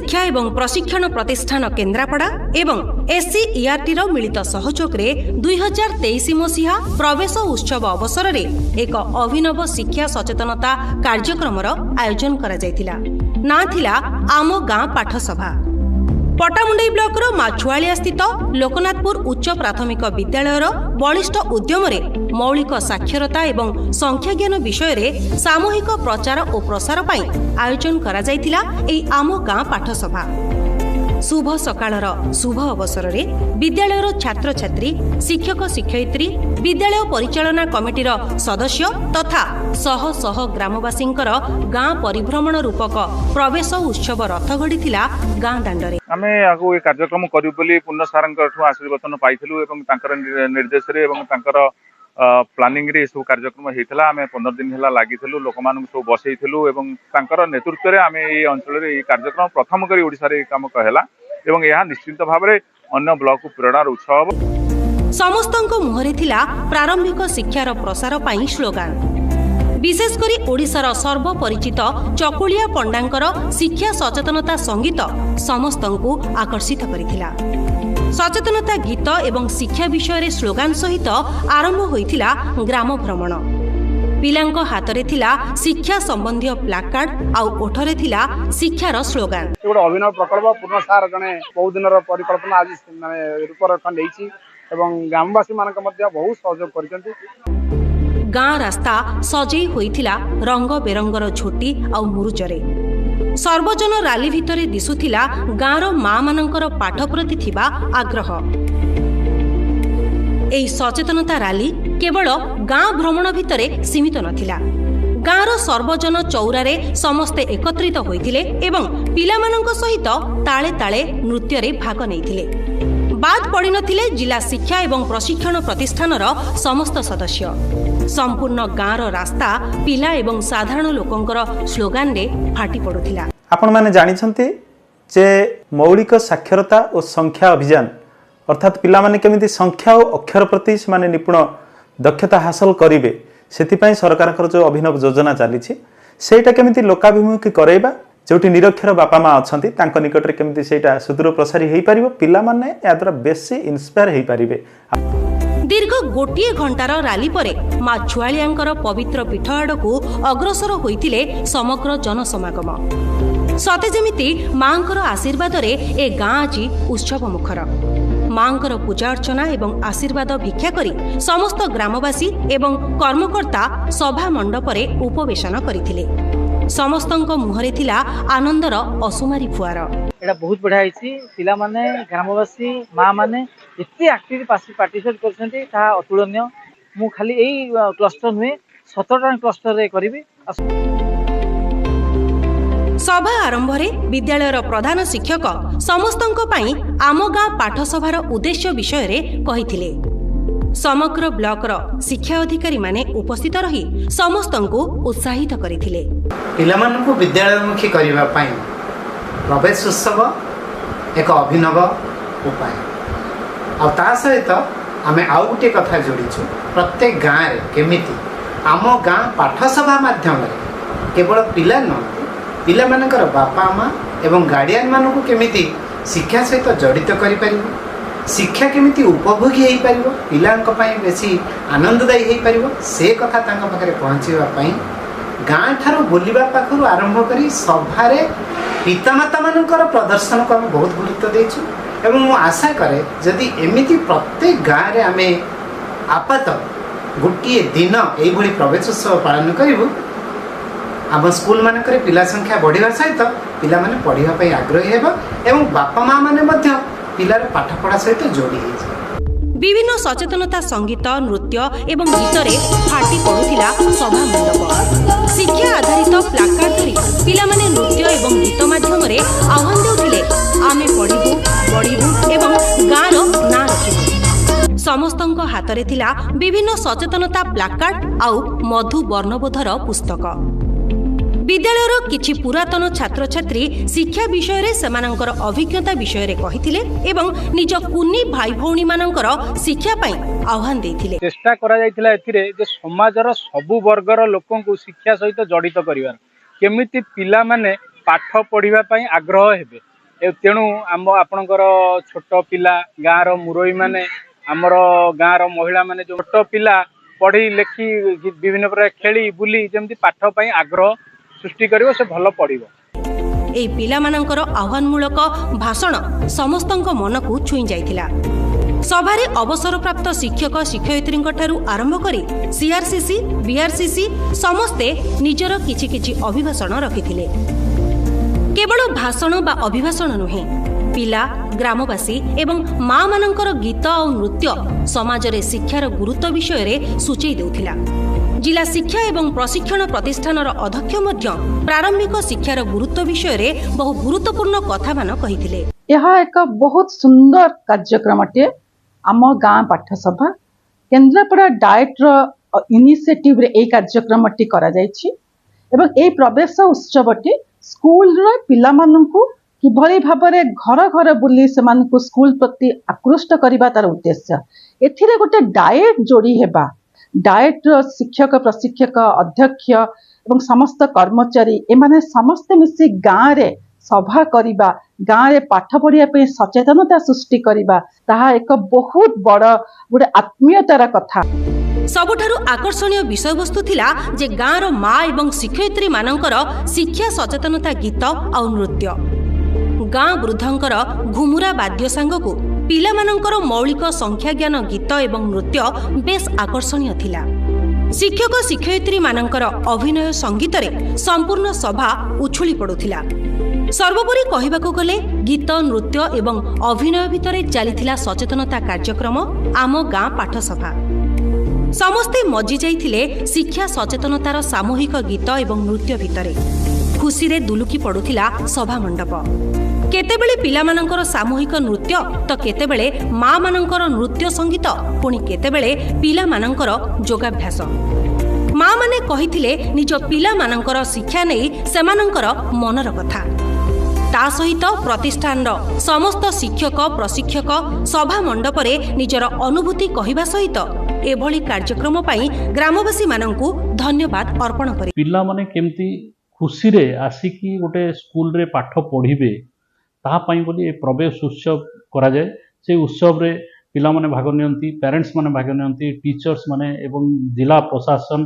ଶିକ୍ଷା ଏବଂ ପ୍ରଶିକ୍ଷଣ ପ୍ରତିଷ୍ଠାନ କେନ୍ଦ୍ରାପଡ଼ା ଏବଂ ଏସ୍ସିଇଆର୍ଟିର ମିଳିତ ସହଯୋଗରେ 2023 ମସିହା ପ୍ରବେଶ ଉତ୍ସବ ଅବସରରେ ଏକ ଅଭିନବ ଶିକ୍ଷା ସଚେତନତା କାର୍ଯ୍ୟକ୍ରମର ଆୟୋଜନ କରାଯାଇଥିଲା। ନାଁ ଥିଲା ଆମ ଗାଁ ପାଠସଭା। ପଟ୍ଟାମୁଣ୍ଡାଇ ବ୍ଲକର ମାଛୁଆଳିଆ ସ୍ଥିତ ଲୋକନାଥପୁର ଉଚ୍ଚ ପ୍ରାଥମିକ ବିଦ୍ୟାଳୟର ବଳିଷ୍ଠ ଉଦ୍ୟମରେ ମୌଳିକ ସାକ୍ଷରତା ଏବଂ ସଂଖ୍ୟାଜ୍ଞାନ ବିଷୟରେ ସାମୂହିକ ପ୍ରଚାର ଓ ପ୍ରସାର ପାଇଁ ଆୟୋଜନ କରାଯାଇଥିଲା ଏହି ଆମ ଗାଁ ପାଠସଭା। ଶୁଭ ସକାଳର ଶୁଭ ଅବସରରେ ବିଦ୍ୟାଳୟର ଛାତ୍ରଛାତ୍ରୀ, ଶିକ୍ଷକ ଶିକ୍ଷୟିତ୍ରୀ, ବିଦ୍ୟାଳୟ ପରିଚାଳନା କମିଟିର ସଦସ୍ୟ ତଥା ଶହ ଶହ ଗ୍ରାମବାସୀଙ୍କର ଗାଁ ପରିଭ୍ରମଣ ରୂପକ ପ୍ରବେଶ ଉତ୍ସବ ରଥ ଗଡ଼ିଥିଲା ଗାଁ ଦାଣ୍ଡରେ। ଆମେ ଆଗକୁ ଏ କାର୍ଯ୍ୟକ୍ରମ କରିବୁ ବୋଲି ପୂର୍ଣ୍ଣ ସାରଙ୍କଠୁ ଆଶୀର୍ବଚନ ପାଇଥିଲୁ ଏବଂ ତାଙ୍କର ନିର୍ଦ୍ଦେଶରେ ଏବଂ ତାଙ୍କର ପ୍ଲାନିଂରେ ଏସବୁ କାର୍ଯ୍ୟକ୍ରମ ହେଇଥିଲା। ଆମେ 15 ଦିନ ହେଲା ଲାଗିଥିଲୁ, ଲୋକମାନଙ୍କୁ ସବୁ ବସେଇଥିଲୁ ଏବଂ ତାଙ୍କର ନେତୃତ୍ୱରେ ଆମେ ଏଇ ଅଞ୍ଚଳରେ ଏଇ କାର୍ଯ୍ୟକ୍ରମ ପ୍ରଥମ କରି ଓଡ଼ିଶାରେ ଏଇ କାମ ହେଲା ଏବଂ ଏହା ନିଶ୍ଚିନ୍ତ ଭାବରେ ଅନ୍ୟ ବ୍ଲକକୁ ପ୍ରେରଣାର ଉତ୍ସ ହେବ। ସମସ୍ତଙ୍କ ମୁହଁରେ ଥିଲା ପ୍ରାରମ୍ଭିକ ଶିକ୍ଷାର ପ୍ରସାର ପାଇଁ ସ୍ଲୋଗାନ। ବିଶେଷ କରି ଓଡ଼ିଶାର ସର୍ବପରିଚିତ ଚକୁଳିଆ ପଣ୍ଡାଙ୍କର ଶିକ୍ଷା ସଚେତନତା ସଙ୍ଗୀତ ସମସ୍ତଙ୍କୁ ଆକର୍ଷିତ କରିଥିଲା। ସଚେତନତା ଗୀତ ଏବଂ ଶିକ୍ଷା ବିଷୟରେ ସ୍ଲୋଗାନ ସହିତ ଆରମ୍ଭ ହୋଇଥିଲା ଗ୍ରାମ ଭ୍ରମଣ। ପିଲାଙ୍କ ହାତରେ ଥିଲା ଶିକ୍ଷା ସମ୍ବନ୍ଧୀୟ ପ୍ଲାକାର୍ଡ ଆଉ ଓଠରେ ଥିଲା ଶିକ୍ଷାର ସ୍ଲୋଗାନ। ଏ ଗୋଟେ ଅଭିନବ ପ୍ରକଳ୍ପ। ପୂର୍ଣ୍ଣ ସାର୍ ଜଣେ ବହୁ ଦିନର ପରିକଳ୍ପନା ଆଜି ମାନେ ରୂପରେଖ ନେଇଛି ଏବଂ ଗ୍ରାମବାସୀ ମାନଙ୍କ ମଧ୍ୟ ବହୁତ ସହଯୋଗ କରିଛନ୍ତି। ଗାଁ ରାସ୍ତା ସଜେଇ ହୋଇଥିଲା ରଙ୍ଗ ବେରଙ୍ଗର ଝୋଟି ଆଉ ମୁରୁଜରେ। ସର୍ବଜନ ରାଲି ଭିତରେ ଦିଶୁଥିଲା ଗାଁର ମାଆମାନଙ୍କର ପାଠ ପ୍ରତି ଥିବା ଆଗ୍ରହ। ଏହି ସଚେତନତା ରାଲି କେବଳ ଗାଁ ଭ୍ରମଣ ଭିତରେ ସୀମିତ ନଥିଲା। ଗାଁର ସର୍ବଜନ ଚଉରାରେ ସମସ୍ତେ ଏକତ୍ରିତ ହୋଇଥିଲେ ଏବଂ ପିଲାମାନଙ୍କ ସହିତ ତାଳେ ତାଳେ ନୃତ୍ୟରେ ଭାଗ ନେଇଥିଲେ। ବାଦ୍ ପଡ଼ିନଥିଲେ ଜିଲ୍ଲା ଶିକ୍ଷା ଏବଂ ପ୍ରଶିକ୍ଷଣ ପ୍ରତିଷ୍ଠାନର ସମସ୍ତ ସଦସ୍ୟ। ସମ୍ପୂର୍ଣ୍ଣ ଗାଁର ରାସ୍ତା ପିଲା ଏବଂ ସାଧାରଣ ଲୋକଙ୍କର ସ୍ଲୋଗାନରେ ଫାଟି ପଡୁଥିଲା। ଆପଣମାନେ ଜାଣିଛନ୍ତି ଯେ ମୌଳିକ ସାକ୍ଷରତା ଓ ସଂଖ୍ୟା ଅଭିଯାନ, ଅର୍ଥାତ୍ ପିଲାମାନେ କେମିତି ସଂଖ୍ୟା ଓ ଅକ୍ଷର ପ୍ରତି ସେମାନେ ନିପୁଣ ଦକ୍ଷତା ହାସଲ କରିବେ, ସେଥିପାଇଁ ସରକାରଙ୍କର ଯେଉଁ ଅଭିନବ ଯୋଜନା ଚାଲିଛି, ସେଇଟା କେମିତି ଲୋକାଭିମୁଖୀ କରାଇବା, ଯେଉଁଠି ନିରକ୍ଷର ବାପା ମା ଅଛନ୍ତି, ତାଙ୍କ ନିକଟରେ କେମିତି ସେଇଟା ସୁଦୂର ପ୍ରସାରୀ ହେଇପାରିବ, ପିଲାମାନେ ଏହାଦ୍ୱାରା ବେଶୀ ଇନ୍ସପାୟାର ହେଇପାରିବେ। ଦୀର୍ଘ ଗୋଟିଏ ଘଣ୍ଟାର ରାଲି ପରେ ମା ଛୁଆଳିଆଙ୍କର ପବିତ୍ର ପୀଠ ଆଡ଼କୁ ଅଗ୍ରସର ହୋଇଥିଲେ ସମଗ୍ର ଜନସମାଗମ। ସତେ ଯେମିତି ମାଙ୍କର ଆଶୀର୍ବାଦରେ ଏ ଗାଁ ଆଜି ଉତ୍ସବ ମୁଖର। ମାଙ୍କର ପୂଜା ଅର୍ଚ୍ଚନା ଏବଂ ଆଶୀର୍ବାଦ ଭିକ୍ଷା କରି ସମସ୍ତ ଗ୍ରାମବାସୀ ଏବଂ କର୍ମକର୍ତ୍ତା ସଭା ମଣ୍ଡପରେ ଉପବେଶନ କରିଥିଲେ। ସମସ୍ତଙ୍କ ମୁହଁରେ ଥିଲା ଆନନ୍ଦର ଅସୁମାରୀ ଫୁଆର। ଏଇଟା ବହୁତ ବଢ଼ିଆ ହେଇଛି। ପିଲାମାନେ, ଗ୍ରାମବାସୀ, ମା ମାନେ ଏତେ ଆକ୍ଟିଭ ପାର୍ଟିସିପେଟ୍ କରିଛନ୍ତି, ତାହା ଅତୁଳନୀୟ। ମୁଁ ଖାଲି ଏଇ କ୍ଲଷ୍ଟର ନୁହେଁ, 17ଟା କ୍ଲଷ୍ଟରରେ କରିବି ଆଉ ସଭା ଆରମ୍ଭରେ ବିଦ୍ୟାଳୟର ପ୍ରଧାନ ଶିକ୍ଷକ ସମସ୍ତଙ୍କ ପାଇଁ ଆମ ଗାଁ ପାଠସଭାର ଉଦ୍ଦେଶ୍ୟ ବିଷୟରେ କହିଥିଲେ। ସମଗ୍ର ବ୍ଲକର ଶିକ୍ଷା ଅଧିକାରୀମାନେ ଉପସ୍ଥିତ ରହି ସମସ୍ତଙ୍କୁ ଉତ୍ସାହିତ କରିଥିଲେ। ପିଲାମାନଙ୍କୁ ବିଦ୍ୟାଳୟମୁଖୀ କରିବା ପାଇଁ ପ୍ରବେଶ ଉତ୍ସବ ଏକ ଅଭିନବ ଉପାୟ। ଆଉ ତା ସହିତ ଆମେ ଆଉ ଗୋଟିଏ କଥା ଯୋଡ଼ିଛୁ। ପ୍ରତ୍ୟେକ ଗାଁରେ କେମିତି ଆମ ଗାଁ ପାଠସଭା ମାଧ୍ୟମରେ କେବଳ ପିଲା ନୁହନ୍ତି, ପିଲାମାନଙ୍କର ବାପା ମା ଏବଂ ଗାର୍ଡ଼ିଆନମାନଙ୍କୁ କେମିତି ଶିକ୍ଷା ସହିତ ଜଡ଼ିତ କରିପାରିବ, ଶିକ୍ଷା କେମିତି ଉପଭୋଗୀ ହେଇପାରିବ, ପିଲାଙ୍କ ପାଇଁ ବେଶୀ ଆନନ୍ଦଦାୟୀ ହେଇପାରିବ, ସେ କଥା ତାଙ୍କ ପାଖରେ ପହଞ୍ଚିବା ପାଇଁ ଗାଁ ଠାରୁ ବୁଲିବା ପାଖରୁ ଆରମ୍ଭ କରି ସଭାରେ ପିତାମାତାମାନଙ୍କର ପ୍ରଦର୍ଶନକୁ ଆମେ ବହୁତ ଗୁରୁତ୍ୱ ଦେଇଛୁ। ଏବଂ ମୁଁ ଆଶା କରେ, ଯଦି ଏମିତି ପ୍ରତ୍ୟେକ ଗାଁରେ ଆମେ ଆପାତ ଗୋଟିଏ ଦିନ ଏଇଭଳି ପ୍ରବେଶ ଉତ୍ସବ ପାଳନ କରିବୁ, ଆମ ସ୍କୁଲମାନଙ୍କରେ ପିଲା ସଂଖ୍ୟା ବଢ଼ିବା ସହିତ ପିଲାମାନେ ପଢ଼ିବା ପାଇଁ ଆଗ୍ରହୀ ହେବ ଏବଂ ବାପା ମା ମାନେ ମଧ୍ୟ ପିଲାର ପାଠପଢ଼ା ସହିତ ଯୋଡ଼ି ହେଇଯିବେ। ବିଭିନ୍ନ ସଚେତନତା ସଙ୍ଗୀତ, ନୃତ୍ୟ ଏବଂ ଗୀତରେ ଫାଟି ପଡୁଥିଲା ସଭା ମଣ୍ଡପ। ଶିକ୍ଷା ଆଧାରିତ ପ୍ଲାକାର୍ଡ ଧରି ପିଲାମାନେ ନୃତ୍ୟ ଏବଂ ଗୀତ ମାଧ୍ୟମରେ ଆହ୍ୱାନ ଦେଉଥିଲେ, ଆମେ ପଢ଼ିବୁ, ବଢ଼ିବୁ ଏବଂ ଗାଁର ନାଁ ରଖିବୁ। ସମସ୍ତଙ୍କ ହାତରେ ଥିଲା ବିଭିନ୍ନ ସଚେତନତା ପ୍ଲାକାର୍ଡ ଆଉ ମଧୁ ବର୍ଣ୍ଣବୋଧର ପୁସ୍ତକ। ବିଦ୍ୟାଳୟର କିଛି ପୁରାତନ ଛାତ୍ରଛାତ୍ରୀ ଶିକ୍ଷା ବିଷୟରେ ସେମାନଙ୍କର ଅଭିଜ୍ଞତା ବିଷୟରେ କହିଥିଲେ ଏବଂ ନିଜ କୁନି ଭାଇ ଭଉଣୀମାନଙ୍କର ଶିକ୍ଷା ପାଇଁ ଆହ୍ୱାନ ଦେଇଥିଲେ। ଚେଷ୍ଟା କରାଯାଇଥିଲା ଏଥିରେ ଯେ ସମାଜର ସବୁ ବର୍ଗର ଲୋକଙ୍କୁ ଶିକ୍ଷା ସହିତ ଜଡ଼ିତ କରିବାର, କେମିତି ପିଲାମାନେ ପାଠ ପଢ଼ିବା ପାଇଁ ଆଗ୍ରହ ହେବେ। ତେଣୁ ଆମ ଆପଣଙ୍କର ଛୋଟ ପିଲା, ଗାଁର ମୁରବୀମାନେ, ଆମର ଗାଁର ମହିଳାମାନେ, ଯେଉଁ ଛୋଟ ପିଲା ପଢ଼ି ଲେଖି ବିଭିନ୍ନ ପ୍ରକାର ଖେଳି ବୁଲି ଯେମିତି ପାଠ ପାଇଁ ଆଗ୍ରହ ସୃଷ୍ଟି କରିବ, ସେ ଭଲ ପଢ଼ିବ। ଏହି ପିଲାମାନଙ୍କର ଆହ୍ୱାନମୂଳକ ଭାଷଣ ସମସ୍ତଙ୍କ ମନକୁ ଛୁଇଁ ଯାଇଥିଲା। ସଭାରେ ଅବସରପ୍ରାପ୍ତ ଶିକ୍ଷକ ଶିକ୍ଷୟିତ୍ରୀଙ୍କଠାରୁ ଆରମ୍ଭ କରି ସିଆର୍ସିସି, ବିଆର୍ସିସି ସମସ୍ତେ ନିଜର କିଛି କିଛି ଅଭିଭାଷଣ ରଖିଥିଲେ। କେବଳ ଭାଷଣ ବା ଅଭିଭାଷଣ ନୁହେଁ, ପିଲା, ଗ୍ରାମବାସୀ ଏବଂ ମାଆମାନଙ୍କର ଗୀତ ଆଉ ନୃତ୍ୟ ସମାଜରେ ଶିକ୍ଷାର ଗୁରୁତ୍ୱ ବିଷୟରେ ସୂଚେଇ ଦେଉଥିଲା। ଜିଲ୍ଲା ଶିକ୍ଷା ଏବଂ ପ୍ରଶିକ୍ଷଣ ପ୍ରତିଷ୍ଠାନର ଅଧ୍ୟକ୍ଷ ମଧ୍ୟ ପ୍ରାରମ୍ଭିକ ଶିକ୍ଷାର ଗୁରୁତ୍ୱ ବିଷୟରେ ବହୁ ଗୁରୁତ୍ୱପୂର୍ଣ୍ଣ କଥାମାନ କହିଥିଲେ। ଏହା ଏକ ବହୁତ ସୁନ୍ଦର କାର୍ଯ୍ୟକ୍ରମଟିଏ। ଆମ ଗାଁ ପାଠସଭା କେନ୍ଦ୍ରାପଡ଼ା ଡାଏଟ୍ର ଇନିସିଏଟିଭରେ ଏଇ କାର୍ଯ୍ୟକ୍ରମଟି କରାଯାଇଛି ଏବଂ ଏଇ ପ୍ରବେଶ ଉତ୍ସବଟି ସ୍କୁଲର ପିଲାମାନଙ୍କୁ କିଭଳି ଭାବରେ ଘର ଘର ବୁଲି ସେମାନଙ୍କୁ ସ୍କୁଲ ପ୍ରତି ଆକୃଷ୍ଟ କରିବା ତାର ଉଦ୍ଦେଶ୍ୟ। ଏଥିରେ ଗୋଟେ ଡାଏଟ୍ ଯୋଡ଼ି ହେବା, ଡାଏଟ୍ର ଶିକ୍ଷକ, ପ୍ରଶିକ୍ଷକ, ଅଧ୍ୟକ୍ଷ ଏବଂ ସମସ୍ତ କର୍ମଚାରୀ ଏମାନେ ସମସ୍ତେ ମିଶି ଗାଁରେ ସଭା କରିବା, ଗାଁରେ ପାଠ ପଢ଼ିବା ପାଇଁ ସଚେତନତା ସୃଷ୍ଟି କରିବା, ତାହା ଏକ ବହୁତ ବଡ଼ ଗୋଟେ ଆତ୍ମୀୟତାର କଥା। ସବୁଠାରୁ ଆକର୍ଷଣୀୟ ବିଷୟବସ୍ତୁ ଥିଲା ଯେ ଗାଁର ମା ଏବଂ ଶିକ୍ଷୟିତ୍ରୀମାନଙ୍କର ଶିକ୍ଷା ସଚେତନତା ଗୀତ ଆଉ ନୃତ୍ୟ, ଗାଁ ବୃଦ୍ଧଙ୍କର ଘୁମୁରା ବାଦ୍ୟ ସାଙ୍ଗକୁ ପିଲାମାନଙ୍କର ମୌଳିକ ସଂଖ୍ୟାଜ୍ଞାନ ଗୀତ ଏବଂ ନୃତ୍ୟ ବେଶ୍ ଆକର୍ଷଣୀୟ ଥିଲା। ଶିକ୍ଷକ ଶିକ୍ଷୟିତ୍ରୀମାନଙ୍କର ଅଭିନୟ ସଙ୍ଗୀତରେ ସମ୍ପୂର୍ଣ୍ଣ ସଭା ଉଛୁଳି ପଡୁଥିଲା। ସର୍ବୋପରି କହିବାକୁ ଗଲେ ଗୀତ, ନୃତ୍ୟ ଏବଂ ଅଭିନୟ ଭିତରେ ଚାଲିଥିଲା ସଚେତନତା କାର୍ଯ୍ୟକ୍ରମ ଆମ ଗାଁ ପାଠସଭା। ସମସ୍ତେ ମଜି ଯାଇଥିଲେ ଶିକ୍ଷା ସଚେତନତାର ସାମୂହିକ ଗୀତ ଏବଂ ନୃତ୍ୟ ଭିତରେ। ଖୁସିରେ ଦୁଲୁକି ପଡୁଥିଲା ସଭାମଣ୍ଡପ। କେତେବେଳେ ପିଲାମାନଙ୍କର ସାମୂହିକ ନୃତ୍ୟ ତ କେତେବେଳେ ମାଆମାନଙ୍କର ନୃତ୍ୟ ସଙ୍ଗୀତ, ପୁଣି କେତେବେଳେ ପିଲାମାନଙ୍କର ଯୋଗାଭ୍ୟାସ। ମାଆମାନେ କହିଥିଲେ ନିଜ ପିଲାମାନଙ୍କର ଶିକ୍ଷା ନେଇ ସେମାନଙ୍କର ମନର କଥା। ତା ସହିତ ପ୍ରତିଷ୍ଠାନର ସମସ୍ତ ଶିକ୍ଷକ ପ୍ରଶିକ୍ଷକ ସଭା ମଣ୍ଡପରେ ନିଜର ଅନୁଭୂତି କହିବା ସହିତ ଏଭଳି କାର୍ଯ୍ୟକ୍ରମ ପାଇଁ ଗ୍ରାମବାସୀମାନଙ୍କୁ ଧନ୍ୟବାଦ ଅର୍ପଣ କରି ପିଲାମାନେ କେମିତି ଖୁସିରେ ଆସିକି ଗୋଟେ ସ୍କୁଲରେ ପାଠ ପଢ଼ିବେ, ତାହା ପାଇଁ ବୋଲି ଏ ପ୍ରବେଶ ଉତ୍ସବ କରାଯାଏ। ସେଇ ଉତ୍ସବରେ ପିଲାମାନେ ଭାଗ ନିଅନ୍ତି, ପ୍ୟାରେଣ୍ଟସ୍ ମାନେ ଭାଗ ନିଅନ୍ତି, ଟିଚର୍ସ ମାନେ ଏବଂ ଜିଲ୍ଲା ପ୍ରଶାସନ।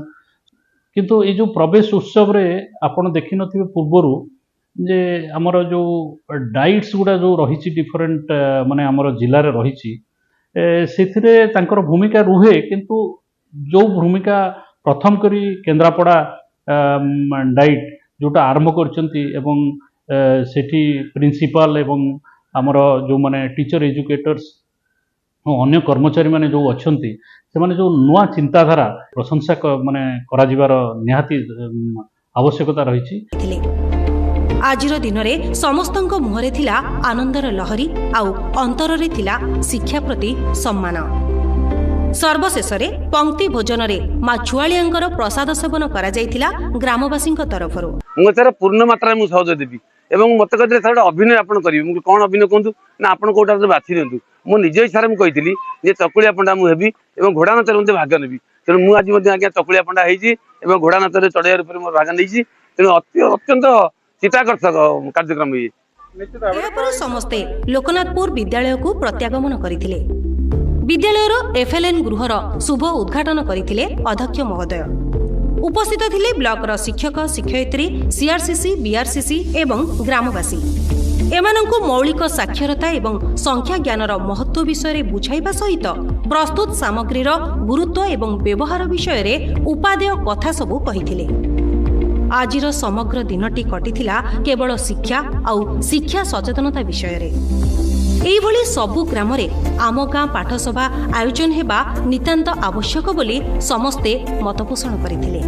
କିନ୍ତୁ ଏଇ ଯେଉଁ ପ୍ରବେଶ ଉତ୍ସବରେ ଆପଣ ଦେଖିନଥିବେ ପୂର୍ବରୁ ଯେ ଆମର ଯେଉଁ ଡାଇଟ୍ସ ଗୁଡ଼ା ଯେଉଁ ରହିଛି, ଡିଫରେଣ୍ଟ ମାନେ ଆମର ଜିଲ୍ଲାରେ ରହିଛି, ସେଥିରେ ତାଙ୍କର ଭୂମିକା ରୁହେ। କିନ୍ତୁ ଯେଉଁ ଭୂମିକା ପ୍ରଥମ କରି କେନ୍ଦ୍ରାପଡ଼ା ଡାଇଟ୍ ଯେଉଁଟା ଆରମ୍ଭ କରିଛନ୍ତି ଏବଂ ସେଠି ପ୍ରିନ୍ସିପାଲ ଏବଂ ଆମର ଯେଉଁମାନେ ଟିଚର ଏଜୁକେଟର୍ସ, ଅନ୍ୟ କର୍ମଚାରୀମାନେ ଯେଉଁ ଅଛନ୍ତି, ସେମାନେ ଯେଉଁ ନୂଆ ଚିନ୍ତାଧାରା ପ୍ରଶଂସା ମାନେ କରାଯିବାର ନିହାତି ଆବଶ୍ୟକତା ରହିଛି। ଆଜିର ଦିନରେ ସମସ୍ତଙ୍କ ମୁହଁରେ ଥିଲା ଆନନ୍ଦର ଲହରୀ ଆଉ ଅନ୍ତରରେ ଥିଲା ଶିକ୍ଷା ପ୍ରତି ସମ୍ମାନ। ସର୍ବଶେଷରେ ପଙ୍କ୍ତି ଭୋଜନରେ ମା ଛୁଆଳିଆଙ୍କର ପ୍ରସାଦ ସେବନ କରାଯାଇଥିଲା ଗ୍ରାମବାସୀଙ୍କ ତରଫରୁ। ମୁଁ ଏଥର ପୂର୍ଣ୍ଣ ମାତ୍ରାରେ ମୁଁ ସହଯୋଗ ଦେବି ଏବଂ ମୋତେ କହିଥିଲେ, ସାର୍, ଗୋଟେ ଅଭିନୟ ଆପଣ କରିବେ। ମୁଁ କ'ଣ ଅଭିନୟ କୁହନ୍ତୁ ନା, ଆପଣ କୋଉଟା ବାଛି ଦିଅନ୍ତୁ। ମୋ ନିଜ ଇଚ୍ଛାରେ ମୁଁ କହିଥିଲି ଯେ ଚକୁଳିଆ ପଣ୍ଡା ମୁଁ ହେବି ଏବଂ ଘୋଡ଼ା ନାଚରେ ମଧ୍ୟ ଭାଗ ନେବି। ତେଣୁ ମୁଁ ଆଜି ମଧ୍ୟ ଆଜ୍ଞା ଚକୁଳିଆ ପଣ୍ଡା ହେଇଛି ଏବଂ ଘୋଡ଼ା ନାଚରେ ଚଢ଼େଇବା ରୂପରେ ମୋର ଭାଗ ନେଇଛି। ତେଣୁ ଅତି ଅତ୍ୟନ୍ତ ଚିତ୍ତାକର୍ଷକ କାର୍ଯ୍ୟକ୍ରମ ଇଏ। ଏହାପରେ ସମସ୍ତେ ଲୋକନାଥପୁର ବିଦ୍ୟାଳୟକୁ ପ୍ରତ୍ୟାଗମନ କରିଥିଲେ। ବିଦ୍ୟାଳୟର ଏଫ୍ଏଲ୍ଏନ୍ ଗୃହର ଶୁଭ ଉଦ୍ଘାଟନ କରିଥିଲେ ଅଧ୍ୟକ୍ଷ ମହୋଦୟ। ଉପସ୍ଥିତ ଥିଲେ ବ୍ଲକର ଶିକ୍ଷକ ଶିକ୍ଷୟିତ୍ରୀ, ସିଆର୍ସିସି, ବିଆର୍ସିସି ଏବଂ ଗ୍ରାମବାସୀ। ଏମାନଙ୍କୁ ମୌଳିକ ସାକ୍ଷରତା ଏବଂ ସଂଖ୍ୟା ଜ୍ଞାନର ମହତ୍ତ୍ୱ ବିଷୟରେ ବୁଝାଇବା ସହିତ ପ୍ରସ୍ତୁତ ସାମଗ୍ରୀର ଗୁରୁତ୍ୱ ଏବଂ ବ୍ୟବହାର ବିଷୟରେ ଉପାଦେୟ କଥା ସବୁ କହିଥିଲେ। ଆଜିର ସମଗ୍ର ଦିନଟି କଟିଥିଲା କେବଳ ଶିକ୍ଷା ଆଉ ଶିକ୍ଷା ସଚେତନତା ବିଷୟରେ। ଏଇଭଳି ସବୁ ଗ୍ରାମରେ ଆମ ଗାଁ ପାଠସଭା ଆୟୋଜନ ହେବା ନିତାନ୍ତ ଆବଶ୍ୟକ ବୋଲି ସମସ୍ତେ ମତପୋଷଣ କରିଥିଲେ।